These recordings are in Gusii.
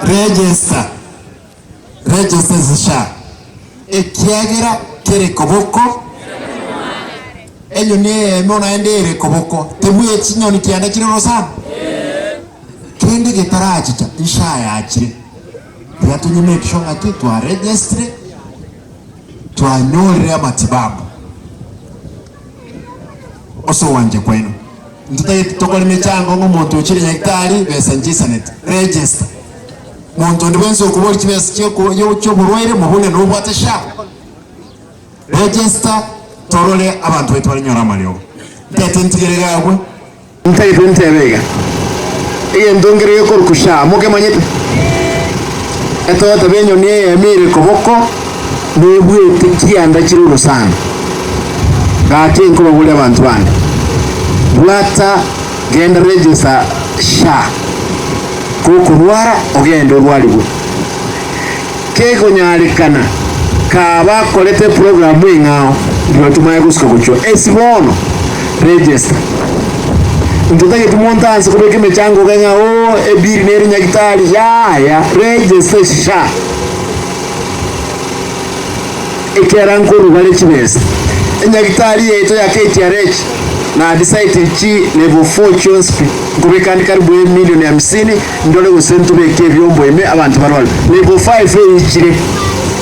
Register, register ase SHA, ekiagera kere koboko, enyoni eyemo naende ere koboko, tebweti chinyoni kianda chire rosana? Kende getarachicha, SHA yachire. Tiga tonye make sure ng'aki twaregestire, twanyorire amatibabu ase ogwancha kwaino. Ntotagete tokore emechango ng'a omonto ochire nyagetari besa nchisanete, register. Monto onde bwensi okoboria chibesa chia chia oborwaire mobune nobwate SHA. Register torore abanto baito baranyore amariogo. Ntete ntigere iga abwo. Ntagete ntebe iga, egento nkere gekorokwa SHA, mokemanyete? Etogoteba enyoni eyemo ere koboko nebwete kianda chire orosana. Gaki nkobaboria abanto bande, bwata genda register SHA, gokorwara ogende orwarigwe. Kegonyarekana kabakorete eprogramu eng'ao rirorio tomanye gosuka gochia esi bono register. Ntotageti monto anse kobeka emechango iga ng'a oo ebill nere nyagitari yaya register SHA. Ekera nkorwa bare chibesa. Enyagitari yaito ya KTRH na decide chi level 4 chionsi pi nkobeka ande karibu emilioni hamsini ndore gose ntobeke ebiombo ime abanto barware. Level 5 eichire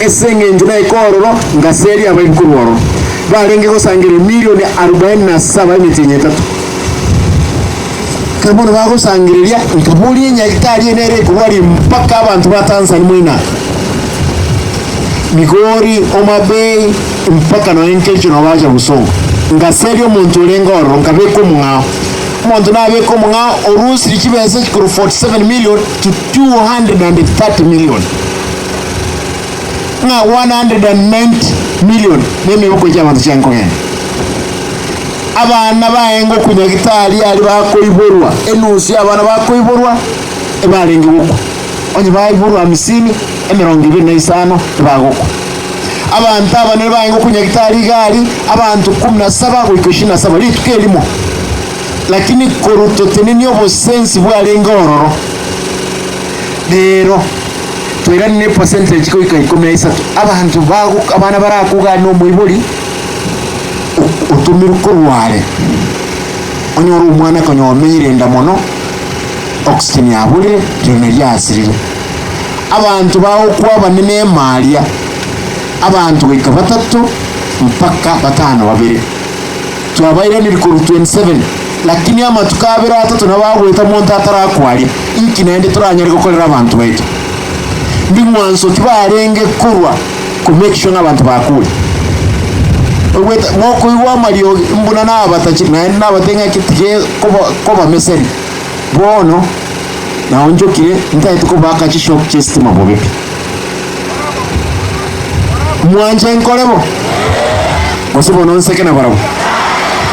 ase eng'encho naika ororo ngaseria abaibi korwa ororo. Barenge gosangereria emilioni arubaini na saba emetienyi etato. Ekero bono bagosangereria nkaboria enyagitari eye nere ekorwaria mpaka abanto ba Tanzania moino aa. Migori, Homa Bay, mpaka nonya Kericho nabo bacha Bosongo. Ngaseria omonto orenge ororo nkabeka omong'ao. Omonto nabeka omong'ao orusirie chibesa chikorwa 47 million to 230 million. Ng'a 190 million na emeboko chi'abanto chiange kogenda. Abana baye ngokwa nyagitari aria bakoiborwa, enusu y'abana bakoiborwa ebarenge gokwa. Onye baiborwa hamsini, emerongo ebere na isano ebagokwa. Abanto abanene barenge gokwa nyagitari iga aria, abanto kumi na saba goika ishirini na saba rituko erimo. Lakini korwa totenenie obosensi bwarenge ororo, rero twairanire epercentage goika ikomi na isato. Abanto bago abana barakogania omoibori otomirwe korwa are, onyore omwana konya omenyire enda mono, oxygen yaborire, rirorio riasirire. Abanto bagokwa abanene ema aria, abanto goika batato mpaka batano babere. Twabairaniri korwa 27, lakini amatuko abere atato nabo agoeta monto atarakwa aria. Inki naende toranyare gokorera abanto baito? Mbing'wanso ki barenge korwa ko make sure ng'a abanto bakure? Oigwete mokoigwa amariogi mbuna nabatachire naende nabatebie ng'aki tige koba kobameseri. Bono naonchokire ntagete kobaaka chishock chi'esitima bobe pi. Mwanche nkore bo? Gose bono nseke nabarabwo?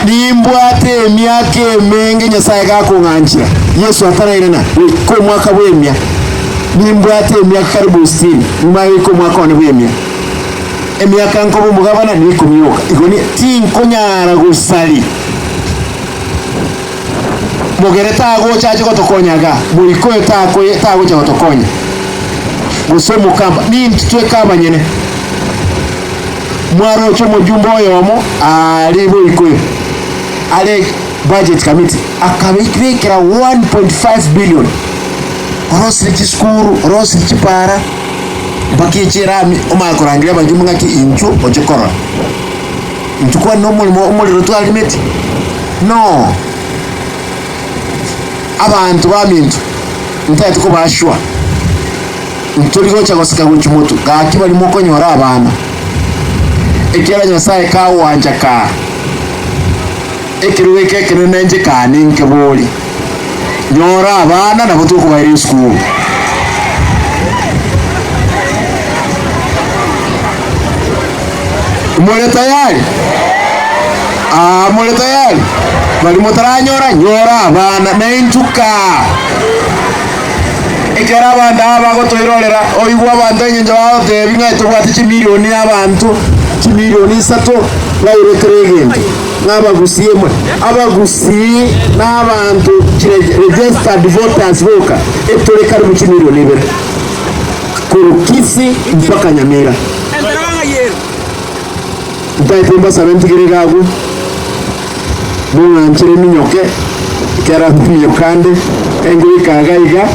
Nimbwate emiaka emenge Nyasae gakong'anchera, Yeso atarairana, goika omwaka bw'emia. Nimbwate emiaka karibu sitini, nyuma goika omwaka one bw'emia. Emiaka nkoba omogabana neikomi yoka. Igo ni tinkonyara gosari. Mogere tagocha ache gotokonya iga, moikoyo takoye tagocha gotokonya, gose omokamba, nintwe tweka abanyene. Mwaroche omojumbe oyomo aria boikoyo are budget committee akabekera 1.5 billion orosirie chisukuru, orosirie chipara mpaka eche erami omanye korangeria abajumbe ng'aki inchuo oche korora. Intwe kwane nomoremo omorero twarimeti? No. Abanto baminto, ntagete kobaa sure, ntori gocha goseka gochia motwe, gaki baria mokonyora abana, ekiagera Nyasaye kagwancha kaa, ekerogo eke ekenene inche kaa ninkebori, nyora abana nabo tokobaira esukuru. More tayari? Aa, more tayari? Baria motaranyora, nyora abana, na intwe kaa. Ekero abanto aba bagotoirorera, oigwe abanto engencho bagotebi ng'a tobwate chimilioni y'abanto, chimilioni isato, baire kera egento, ng'a abagusii emwe. Abagusii na abanto chire registered voters boka, etore karibu chimilioni ibere. Korwa Kisii mpaka Nyamira. Ntaete mbasabe ntigere iga agwo, mong'anchere minyoke, ekero minyoka ande, engoika iga iga.